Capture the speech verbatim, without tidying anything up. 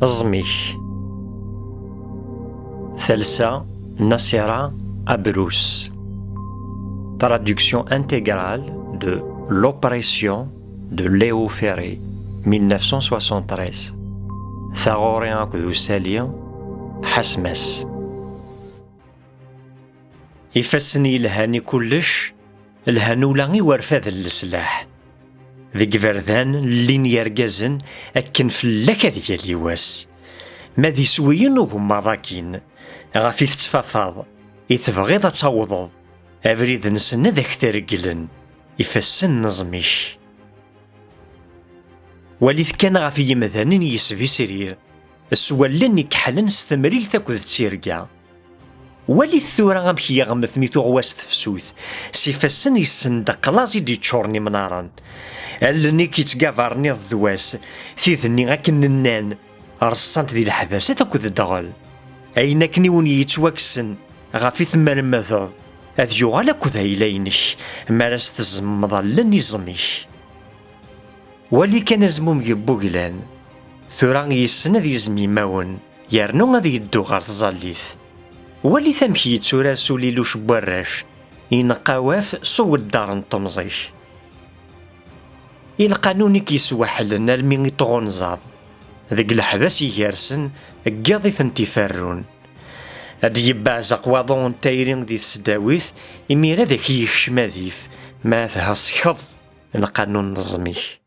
Ẓmik. Talsa, Nasira Abrous. Traduction intégrale de L'oppression de Léo Ferré, mille neuf cent soixante-treize. Taɣuri akked usali, Ḥasmas. Ifassen yelhan i kullec, lhan ula i warfad n leslaḥ. Deg iberdan llin yergazen akken fell-ak ad yali wass. Ma d iswiyen ugemmaḍ akin, ɣef i tettfafaḍ, i tebɣiḍ ad tawḍeḍ, abrid-nsen ad ak-t-reglen ifassen n ẓmik. Walit kan ɣef yimdanen yesbisrir, s wallen ikeḥlen s temrilt akked tirga. Walit tura amek yeɣmet mi tuɣwas tefsut, s ifassen yessendeq laẓ i d-iččuren imnaren. Allen i k-ittgabaren iḍ d wass, tid-nni akken nnan, reṣṣant di leḥbasat akked ddɣel. Ayen akken i wen-yettwakksen, ɣef i temmermedeḍ, ad yuɣal akked ayla-inek, mi ara s-tzemmḍ allen i ẓmik. Wali kan azmumeg n wuglan, tura yessen ad yezm imawen, yernu ad yeddu ɣer tẓallit. Walit amek yetturar s uliluc n warrac, ineqqawaf s uweddar n temẓi-k. I lqanun i k-yesweḥlen almi i tɣunzaḍ, deg leḥbas igersen, deg yiḍ i tent-iferrun. Ad d-yebbeɛzeq waḍu n tayri di tesdawit, imir ad ak-yekcem adif, ma tḥeskeḍ lqanun n ẓmik.